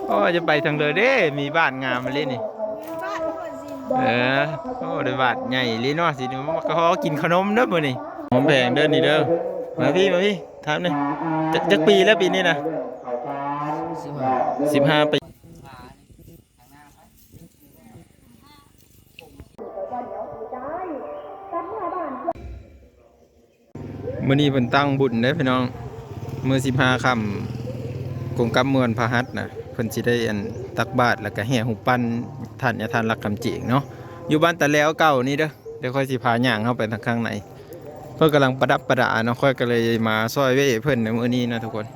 ໂອ້ ຈະໄປທາງເລີເດ້ ມີບ້ານງາມມາເລີນີ້. ເອີ ໂອ້ ໄດ້ບ້ານໃຫຍ່ເລີເນາະ ຊິມາຂໍກິນຂະໜົມເດີມື້ນີ້. ຫອມແພງເດີນີ້ເດີ. ມາພີ້ ມາພີ້ ຖາມແດ່ ຈັກ ຈັກປີແລ້ວປີນີ້ນະ? ສິບຫ້າ ສິບຫ້າປີ. ມື້ນີ້ເພິ່ນຕັ້ງບຸນເດ້ພີ່ນ້ອງ ມື້ສິບຫ້າຄ່ຳກົງກັບມື້ວັນພະຫັດນະ ເພິ່ນຊິໄດ້ອັນຕັກບາດ ແລ້ວກະແຫ່ຮູບປັ້ນທ່ານຍາທ່ານລັກຄຳເຈງເນາະ ຢູ່ບ້ານຕາແລວເກົ່ານີ້ເດີ. ດຽວຂ້ອຍຊິພາຍ່າງເຂົ້າໄປທາງຂ້າງໃນ ເພິ່ນກຳລັງປະດັບປະດາເນາະ ຂ້ອຍກໍເລີຍມາຊ່ອຍເວເພິ່ນໃນມື້ນີ້ນະທຸກຄົນ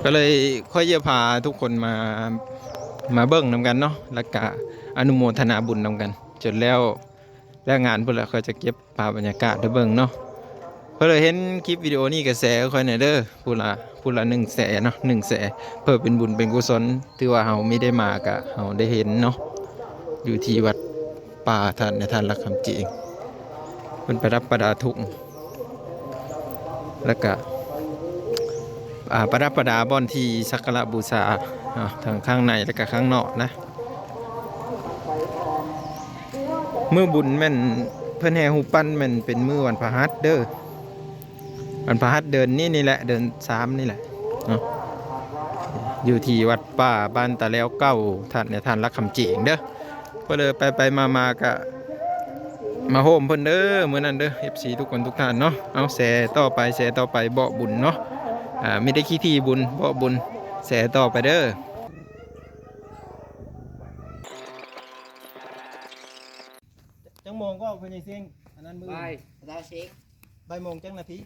ກໍເລີຍຂ້ອຍຈະພາທຸກຄົນມາ ມາເບິ່ງນຳກັນເນາະ ແລ້ວກະອະນຸໂມທະນາບຸນນຳກັນ ຈົນແລ້ວ ແລ້ວງານພຸ້ນລະ ຂ້ອຍຈະເກັບພາບບັນຍາກາດໃຫ້ເບິ່ງເນາະ. ເພິ່ນເຫັນຄລິບວິດີໂອນີ້ກໍແຊໃຫ້ຂ້ອຍແດ່ເດີ ຜູ້ລະ ຜູ້ລະໜຶ່ງແຊເນາະ ໜຶ່ງແຊ ເພື່ອເປັນບຸນເປັນກຸສົນ ຖືວ່າເຮົາມີໄດ້ມາກະເຮົາໄດ້ເຫັນເນາະ ຢູ່ທີ່ວັດປ່າທ່ານ ທ່ານລັກຄຳເຈງ ເພິ່ນປະດັບປະດາທຸງ ແລ້ວກະ ອ່າ ປະດັບປະດາບ່ອນທີ່ສັກກາລະບູຊາເນາະ ທັງຂ້າງໃນ ແລ້ວກະຂ້າງນອກນະ. ມື້ບຸນແມ່ນເພິ່ນແຫ່ຮູບປັ້ນແມ່ນເປັນມື້ວັນພະຫັດເດີ ວັນພະຫັດເດືອນນີ້ນີ້ແຫຼະ ເດືອນສາມນີ້ແຫຼະເນາະ ຢູ່ທີ່ວັດປ່າບ້ານຕາແລວເກົ່າ ທ່ານ ທ່ານລັກຄຳເຈງເດີ. ເພິ່ນເລີຍໄປໆມາໆກະມາໂຮມເພິ່ນເດີ ມື້ນັ້ນເດີ ເອັຟຊີ ທຸກຄົນທຸກທ່ານເນາະ. ເອົາ ແຊຕໍ່ໄປ ແຊຕໍ່ໄປ ເບາະບຸນເນາະ ອ່າ ມີແຕ່ຂີ້ຖີ່ບຸນ ເບາະບຸນ ແຊຕໍ່ໄປເດີ. ຈັກໂມງກໍພໍ່ໃຫຍ່ເສັງ ອັນນັ້ນມື້ ບ່າຍ ບ່າຍໂມງຈັກນາທີ?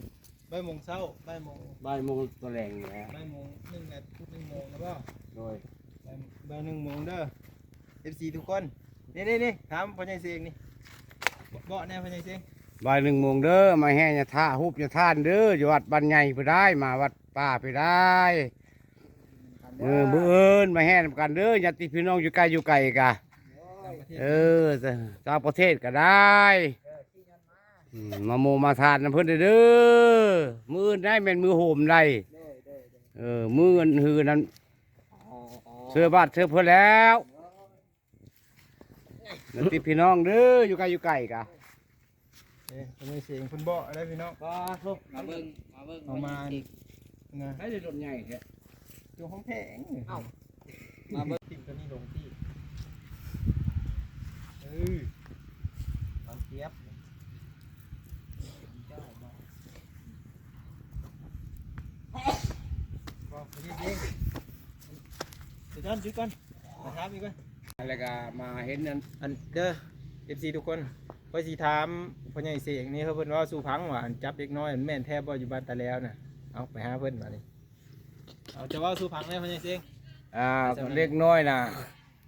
ບ່າຍໂມງເຊົ້າ ບ່າຍໂມງ ບ່າຍໂມງຕອນແລງນີ້ແຫຼະ ບ່າຍໂມງໜຶ່ງນາທີ ໜຶ່ງໂມງນະບໍ່? ໂດຍ ບ່າຍ ບ່າຍໜຶ່ງໂມງເດີ ເອັຟຊີ ທຸກຄົນ. ນີ້ໆໆ ຖາມພໍ່ໃຫຍ່ເສັງນີ້ ເບາະແດ່ພໍ່ໃຫຍ່ເສັງ ບ່າຍໜຶ່ງໂມງເດີ ມາແຫ່ຍາທາ ຮູບຍາທ່ານເດີ ຢູ່ວັດບ້ານໃຫຍ່ພຸ້ນໄດ໋ ມາວັດປ່າພຸ້ນໄດ໋. ມື້ ມື້ອື່ນມາແຫ່ນຳກັນເດີ ຍາດຕິພີ່ນ້ອງຢູ່ໃກ້ຢູ່ໄກກະ ເອີ ຕ່າງປະເທດກໍໄດ້ ອືມ ມາໂມມາທານນຳເພິ່ນເດີ. ມື້ອື່ນໄດ້ແມ່ນມື້ໂຮມໄດ໋ ເອີ ມື້ອື່ນຮືນັ້ນ ເຊື່ອບາດເຊື່ອເພິ່ນແລ້ວ ຍາດຕິພີ່ນ້ອງເດີ ຢູ່ໃກ້ຢູ່ໄກກະ ເອີ ເພິ່ນມີສຽງເພິ່ນເບາະໄດ້ພີ່ນ້ອງ ມາເບິ່ງ ມາເບິ່ງ ເອົາມານະ ໃຫ້ໄດ້ລົດໃຫຍ່ແທ້ ຢູ່ຫ້ອງແພງ ເອົ້າ ມາເບິ່ງ ຕິດຕົວນີ້ລົງທີ່ ເອີ ເອົາຈຽບ ບອກໄປເອງ ດຽວກ່ອນ ດຽວກ່ອນ ມາຖາມອີກກ່ອນ ແລ້ວກໍມາເຫັນອັນ ອັນເດີ ເອັຟຊີ ທຸກຄົນ ຂ້ອຍຊິຖາມພໍ່ໃຫຍ່ເສງນີ້ ເພິ່ນເວົ້າສູ່ຟັງວ່າ ອັນຈັບເດັກນ້ອຍ ມັນແມ່ນແທ້ບໍ່ ຢູ່ບ້ານຕາແລວນະ? ເອົາ ໄປຫາເພິ່ນບາດນີ້ ເອົາ ເຈົ້າເວົ້າສູ່ຟັງແດ່ ພໍ່ໃຫຍ່ເສງ ອ່າ ເດັກນ້ອຍນະ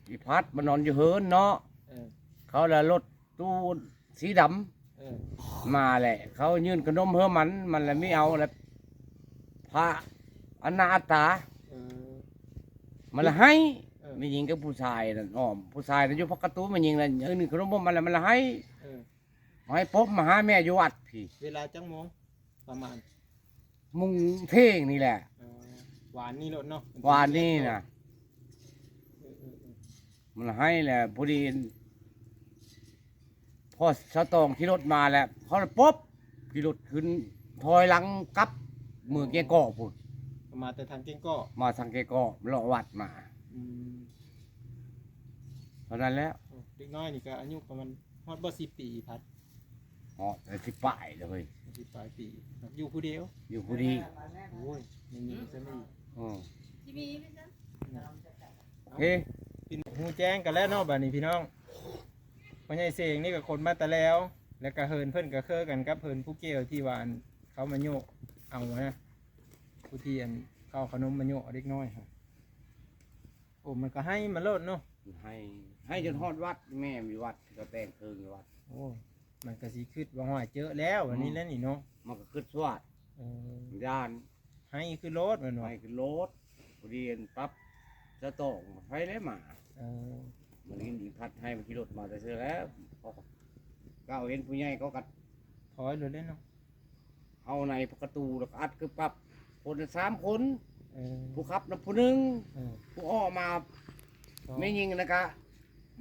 ອີພັດມານອນຢູ່ເຮືອນເນາະ ເອີ ເຂົາລະລົດ ຕູ້ສີດຳ ເອີ ມາແຫຼະ ເຂົາຍື່ນຂະໜົມໃຫ້ມັນ ມັນລະມີເອົາລະ ພະອັນໜ້າອັດຕາ ເອີ ມັນລະໄຫ້ ເອີ ແມ່ຍິງກັບຜູ້ຊາຍນັ້ນອ້ອມ ຜູ້ຊາຍນັ້ນຢູ່ພັກກະຕູ ແມ່ຍິງນັ້ນຍື່ນຂະໜົມໃຫ້ມັນລະ ມັນລະໄຫ້ ເອີ ໃຫ້ປົບມາຫາແມ່ຢູ່ວັດພີ້ ເວລາຈັກໂມງ? ປະມານ ໂມງທ່ຽງນີ້ແຫຼະ ເອີ ວານນີ້ໂລດເນາະ ວານນີ້ນະ ເອີໆໆ ມັນໃຫ້ແຫຼະ ພໍດີ ພໍສາວຕອງຂີ່ລົດມາແລ້ວ ເຂົາລະປົບ ຂີ່ລົດຂຶ້ນ ຖອຍຫຼັງກັບເມືອແກ້ງເກາະພຸ້ນ ມາແຕ່ທາງແກ້ງເກາະ ມາທາງແກ້ງເກາະ ເລາະວັດມາ ອືມ ເທົ່ານັ້ນແຫຼະ ໂອ້ ເດັກນ້ອຍນີ້ກໍອາຍຸປະມານຮອດບໍ່ ສິບປີ ພັດ ຮອດ ເອີ ສິບປາຍແລ້ວເຮີ້ຍ ສິບປາຍປີ ຢູ່ຜູ້ດຽວ ຢູ່ຜູ້ດຽວ ໂອ້ຍ ຍັງມີຊັ້ນອີກ ເອີ ຊິມີໄໝຊັ້ນ ເອີ ເປັນຮູ້ແຈ້ງກັນແລ້ວເນາະ ບາດນີ້ພີ່ນ້ອງ ພໍ່ໃຫຍ່ເສງນີ້ກໍຄົນມາແຕ່ແລ້ວ ແລ້ວກໍເຮືອນເພິ່ນກໍຄືກັນກັບເຮືອນຜູ້ກ່ຽວທີ່ວ່າ ອັນ ເຂົາມາໂຍະເອົານະ ຜູ້ທີ່ ອັນ ເຂົາເອົາຂະໜົມມາໂຍະເດັກນ້ອຍຫັ້ນ ໂອ້ ມັນກໍໄຫ້ມາໂລດເນາະ ໄຫ້ ໄຫ້ຈົນຮອດວັດ ແມ່ຢູ່ວັດ ກໍແຕ່ງເຄິ່ງຢູ່ວັດ ໂອ້ ມັນກໍຊິຄິດວ່າ ຫ້ວຍ ເຈີແລ້ວ ອັນນີ້ແຫຼະນີ້ເນາະ ມັນກໍຄິດສວາດ ເອີ ຢ້ານ ໄຫ້ຄືໂລດແມ່ນບໍ່ ໄຫ້ຄືໂລດ ພໍດີປັບສະຕອງໄປແລ້ວມາ ເອີ ມັນກິນອີພັດໄຫ້ ມັນຂີ່ລົດມາແຕ່ເທື່ອແລ້ວ ເຂົາກໍເຫັນຜູ້ໃຫຍ່ເຂົາກໍຖອຍໂລດເດ້ເນາະ ເອົາໃນປະຕູແລ້ວກໍອັດຄືປັບ ຄົນລະສາມຄົນ ເອີ ຜູ້ຂັບນຳຜູ້ໜຶ່ງ ເອີ ຜູ້ອອກມາ ສອງ ແມ່ຍິງນະກະ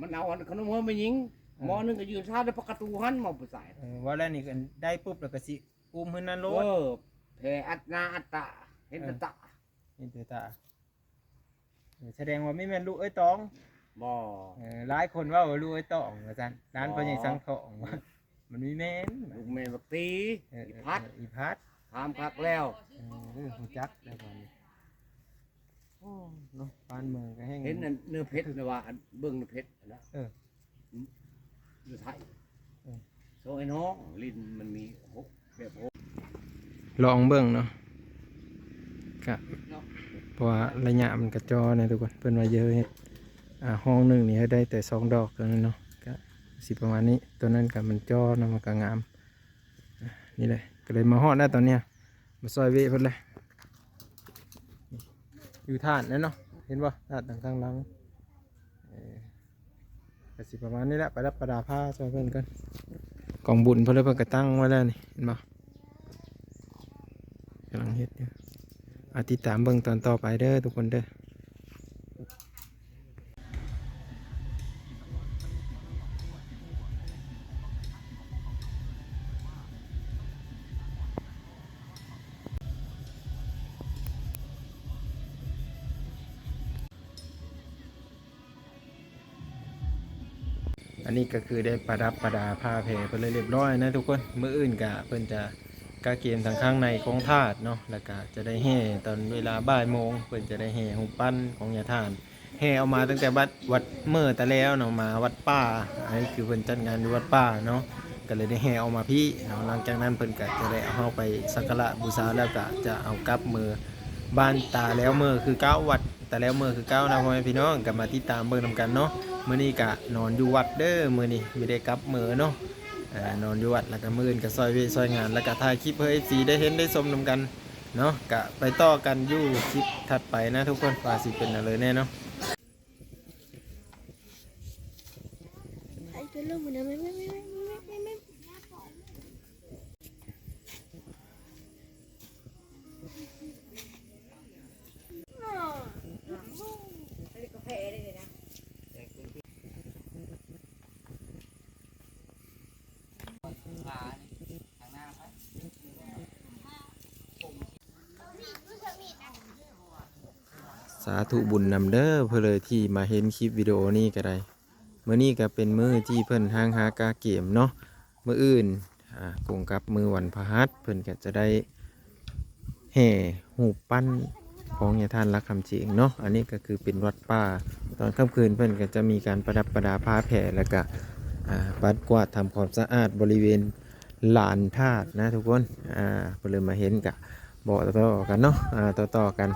ມັນເອົາອັນຂະໜົມໃຫ້ແມ່ຍິງ ເອີ ໝໍ້ໜຶ່ງກໍຢືນຊາດໃນປະຕູຫັ້ນ ໝໍ້ຜູ້ຊາຍ ເອີ ວ່າແລ້ວນີ້ກໍໄດ້ປຸບແລ້ວກໍຊິອຸ້ມຂຶ້ນນັ້ນໂລດ ເອີ ແຜ່ອັດໜ້າອັດຕາ ເຫັນແຕ່ຕາ ເຫັນແຕ່ຕາ ເອີ ສະແດງວ່າບໍ່ແມ່ນລູກເອື້ອຍຕອງ ບໍ່ ເອີ ຫຼາຍຄົນເວົ້າວ່າລູກເອື້ອຍຕອງວ່າຊັ້ນ ຫຼານ ອໍ ພໍ່ໃຫຍ່ສັງທອງ ມັນມີແມ່ນ ລູກແມ່ບັກຕີ ເອີ ອີ່ພັດ ເອີ ອີ່ພັດ ຖາມຄັກແລ້ວ ເອີ ຮູ້ຈັກແລ້ວບາດນີ້ ໂອ້ ເນາະ ບ້ານເມືອງກໍແຮ່ງ ເຫັນອັນເນື້ອເພັດນະວ່າ ອັນເບິ່ງເນື້ອເພັດນະ ເອີ ຢູ່ໄທ ເອີ ໂຊໄອ້ນ້ອງ ຫຼິ້ນມັນມີ ໂອ້ ແບບ ໂອ້ ລອງເບິ່ງເນາະ ກະ ເນາະ ເພາະວ່າໄລຍະມັນກະຈໍ້ນະທຸກຄົນ ເພິ່ນວ່າເຢີເຮັດ ອ່າ ຫ້ອງໜຶ່ງນີ້ເຮັດໄດ້ແຕ່ສອງດອກ ຕົວນັ້ນເນາະ ກະຊິປະມານນີ້ ຕົວນັ້ນກະມັນຈໍ້ນະ ມັນກະງາມ ອ່າ ນີ້ແຫຼະ ກະເລີຍມາຮອດແລ້ວຕອນນີ້ ມາຊ່ອຍເວະເພິ່ນແຫຼະ ຢູ່ຖາດນັ້ນເນາະ ເຫັນບໍ່ ຖາດທາງຂ້າງຫຼັງ ເອີ ກະຊິປະມານນີ້ແຫຼະ ປະດັບປະດາຜ້າຊ່ອຍເພິ່ນກ່ອນ ກອງບຸນເພິ່ນເລີຍ ເພິ່ນກະຕັ້ງໄວ້ແລ້ວນີ້ ເຫັນບໍ່ ກຳລັງເຮັດຢູ່ ອ່າ ຕິດຕາມເບິ່ງຕອນຕໍ່ໄປເດີທຸກຄົນເດີ. ອັນນີ້ກໍຄືໄດ້ປະດັບປະດາຜ້າແພເພິ່ນເລີຍລຽບຮ້ອຍນະທຸກຄົນ. ມື້ອື່ນກະເພິ່ນຈະກະກຽມທາງຂ້າງໃນຂອງທາດເນາະ, ແລ້ວກະຈະໄດ້ແຫ່ຕອນເວລາບ່າຍໂມງ, ເພິ່ນຈະໄດ້ແຫ່ຮູບປັ້ນຂອງຍາທ່ານ ແຫ່ອອກມາຕັ້ງແຕ່ວັດ ວັດເມີຕາແລວເນາະ ມາວັດປ່າ. ອັນນີ້ຄືເພິ່ນຈັດງານຢູ່ວັດປ່າເນາະ, ກໍເລີຍໄດ້ແຫ່ອອກມາພີ້ເນາະ. ຫຼັງຈາກນັ້ນເພິ່ນກໍຈະໄດ້ເອົາເຮົາໄປສັກກາລະບູຊາ ແລ້ວກໍຈະເອົາກັບເມືອບ້ານຕາແລ້ວເມີຄືເກົ່າ ວັດຕາແລ້ວເມີຄືເກົ່ານະ ພໍ່ແມ່ພີ່ນ້ອງ. ກໍມາຕິດຕາມເບິ່ງນຳກັນເນາະ. ມື້ນີ້ກໍນອນຢູ່ວັດເດີ, ມື້ນີ້ບໍ່ໄດ້ກັບເມືອເນາະ. ອ່າ ນອນຢູ່ວັດ ແລ້ວກໍມື້ອື່ນກໍຊ່ອຍວຽກຊ່ອຍງານ ແລ້ວກໍຖ່າຍຄລິບໃຫ້ເອັຟຊີໄດ້ເຫັນໄດ້ຊົມນຳກັນ ເນາະ. ກະໄປຕໍ່ກັນຢູ່ຄລິບຖັດໄປນະທຸກຄົນ ວ່າຊິເປັນແນວໃດແດ່ເນາະ. ສາທຸບຸນນຳເດີ ເພື່ອເລີຍທີ່ມາເຫັນຄລິບວິດີໂອນີ້ກໍໄດ້. ມື້ນີ້ກໍເປັນມື້ທີ່ເພິ່ນຮ້າງຮາກະກຽມເນາະ. ມື້ອື່ນ ອ່າ ກົງກັບມື້ວັນພະຫັດ ເພິ່ນກໍຈະໄດ້ ແຫ່ຮູບປັ້ນຂອງຍາທ່ານຫຼັກຄຳເຈງເນາະ. ອັນນີ້ກໍຄືເປັນວັດປ່າ, ຕອນຄ່ຳຄືນເພິ່ນກໍຈະມີການປະດັບປະດາຜ້າແພ ແລ້ວກະ ອ່າ ປັດກວາດທຳຄວາມສະອາດບໍລິເວນລານທາດນະທຸກຄົນ. ອ່າ ເພິ່ນເລີຍມາເຫັນກະບອກຕໍ່ໆກັນເນາະ, ອ່າ ຕໍ່ໆກັນ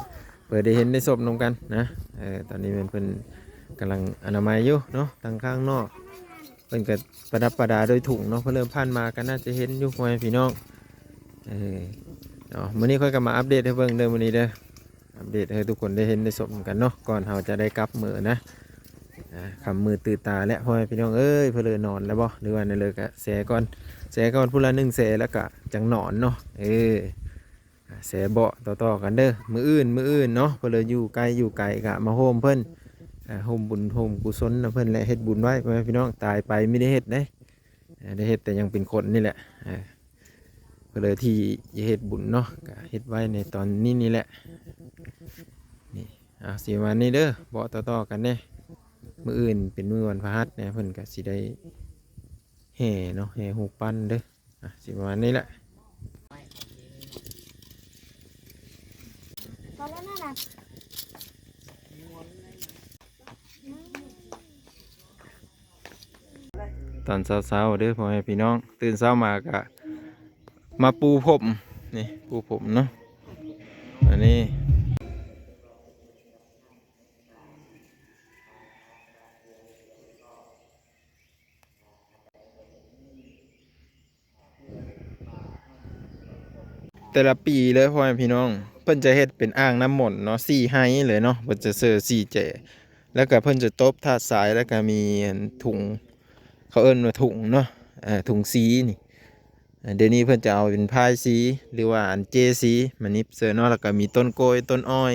ເພື່ອໄດ້ເຫັນໄດ້ຊົມນຳກັນນະ. ເອີ ຕອນນີ້ແມ່ນເພິ່ນກຳລັງອະນາໄມຢູ່ເນາະ, ທາງຂ້າງນອກ ເພິ່ນກໍປະດັບປະດາດ້ວຍທຸງເນາະ. ເພິ່ນເລີ່ມຜ່ານມາກໍໜ້າຈະເຫັນຢູ່ ພໍ່ແມ່ພີ່ນ້ອງ. ເອີ ເນາະ ມື້ນີ້ຂ້ອຍກໍມາອັບເດດໃຫ້ເບິ່ງເດີ ມື້ນີ້ເດີ ອັບເດດໃຫ້ທຸກຄົນໄດ້ເຫັນໄດ້ຊົມກັນເນາະ ກ່ອນເຮົາຈະໄດ້ກັບເມືອນະ. ອ່າ ຄ່ຳມືດຕື່ນຕາແລ້ວ ພໍ່ແມ່ພີ່ນ້ອງເອີຍ. ເພິ່ນເລີນອນແລ້ວບໍ່ ຫຼືວ່າແນວເລີ ກໍແຊກ່ອນ ແຊກ່ອນ ຜູ້ລະໜຶ່ງແຊ ແລ້ວກໍຈັ່ງນອນເນາະ. ເອີ ອ່າ ແຊເບາະຕໍ່ໆກັນເດີ ມື້ອື່ນ ມື້ອື່ນເນາະ. ເພິ່ນເລີຢູ່ໃກ້ຢູ່ໄກກໍມາໂຮມເພິ່ນ ອ່າ ໂຮມບຸນໂຮມກຸສົນນຳເພິ່ນ ແລະ ເຮັດບຸນໄວ້ ພໍ່ແມ່ພີ່ນ້ອງ. ຕາຍໄປມີໄດ້ເຮັດເດ້ ອ່າ ໄດ້ເຮັດແຕ່ຍັງເປັນຄົນນີ້ແຫຼະ. ອ່າ ກໍເລີຍທີ່ຈະເຮັດບຸນເນາະ ກໍເຮັດໄວ້ໃນຕອນນີ້ນີ້ແຫຼະ. ນີ້ ອ່າ ຊິປະມານນີ້ເດີ ເບາະຕໍ່ໆກັນເດ້. ມື້ອື່ນເປັນມື້ວັນພະຫັດນະ ເພິ່ນກໍຊິໄດ້ແຫ່ເນາະ ແຫ່ຮູບປັ້ນເດີ. ອ່າ ຊິປະມານນີ້ແຫຼະ. ຕອນເຊົ້າໆເດີ ພໍ່ແມ່ພີ່ນ້ອງ, ຕື່ນເຊົ້າມາກະມາປູພົມ ນີ້ປູພົມເນາະ. ອັນນີ້ ແຕ່ລະປີເລີຍ ພໍ່ແມ່ພີ່ນ້ອງ ເພິ່ນຈະເຮັດເປັນອ່າງນ້ຳມົນເນາະ ສີ່ໄຮ່ເລີຍເນາະ. ເພິ່ນຈະເຊີສີ່ແຈ ແລ້ວກະເພິ່ນຈະຕົບທາດຊາຍ ແລ້ວກະມີ ອັນ ທຸງ ເຂົາເອີ້ນວ່າທຸງເນາະ ເອີ ທຸງສີນີ້. ດຽວນີ້ເພິ່ນຈະເອົາເປັນພາຍສີ ຫຼືວ່າອັນເຈສີມາໜິບເຊີເນາະ. ແລ້ວກະມີຕົ້ນກ້ວຍ ຕົ້ນອ້ອຍ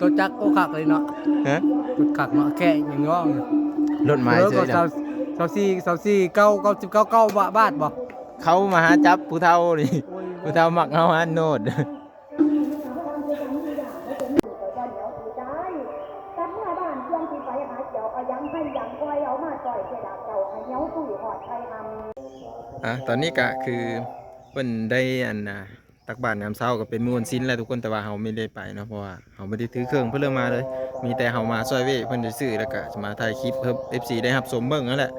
ລົດຈັກໂອ້ຄັກເລີຍເນາະ. ຮະ? ລົດຄັກເນາະ ແຄ່ຍັງຍ້ອງຢູ່. ລົດໝາຍເຊີຍເນາະ. ຊາວສີ່ ຊາວສີ່ ເກົ້າ ເກົ້າສິບເກົ້າ ເກົ້າບາດບໍ່? ເຂົາມາຫາຈັບຜູ້ເຖົ້ານີ້. ໂອ້ຍ ຜູ້ເຖົ້າມັກເອົາຫາໂນດ. ອ່າ ຕອນນີ້ກະຄືເພິ່ນໄດ້ອັນນ່າ ຕັກບາດຍາມເຊົ້າກໍເປັນມື້ວັນສິນແລ້ວທຸກຄົນ, ແຕ່ວ່າເຮົາບໍ່ໄດ້ໄປເນາະ ເພາະວ່າເຮົາບໍ່ໄດ້ຖືເຄື່ອງເພິ່ນເລີຍມາເລີຍ, ມີແຕ່ເຮົາມາຊ່ອຍເວກເພິ່ນຊື່ໆ ແລ້ວກໍຈະມາຖ່າຍຄລິບໃຫ້ເອັຟຊີໄດ້ຮັບຊົມເບິ່ງນັ້ນແຫຼະ.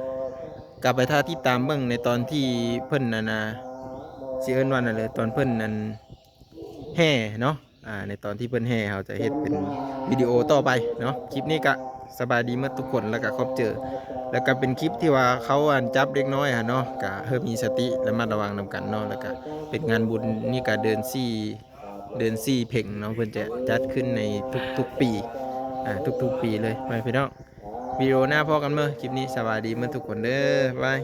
ກໍໄປຖ້າຕິດຕາມເບິ່ງໃນຕອນທີ່ເພິ່ນ ອັນນ່າ ຊິເອີ້ນວ່ານັ້ນເລີຍ ຕອນເພິ່ນ ອັນ ແຫ່ເນາະ. ອ່າ ໃນຕອນທີ່ເພິ່ນແຫ່ ເຮົາຈະເຮັດເປັນວິດີໂອຕໍ່ໄປເນາະ. ຄລິບນີ້ກະສະບາຍດີໝົດທຸກຄົນ ແລ້ວກະຂອບເຈີ ແລ້ວກະເປັນຄລິບທີ່ວ່າເຂົາ ອັນ ຈັບເດັກນ້ອຍຫັ້ນເນາະ, ກະເຮີ້ມີສະຕິ ລະມັດລະວັງນຳກັນເນາະ. ແລ້ວກະເປັນງານບຸນ ນີ້ກະເດືອນສີ່ ເດືອນສີ່ເພັງເນາະ, ເພິ່ນຈະຈັດຂຶ້ນໃນທຸກໆປີ ອ່າ ທຸກໆປີເລີຍ ພໍ່ແມ່ພີ່ນ້ອງ. ວິດີໂອໜ້າພໍ້ກັນເດີ. ຄລິບນີ້ສະບາຍດີໝົດທຸກຄົນເດີ. ບາຍ.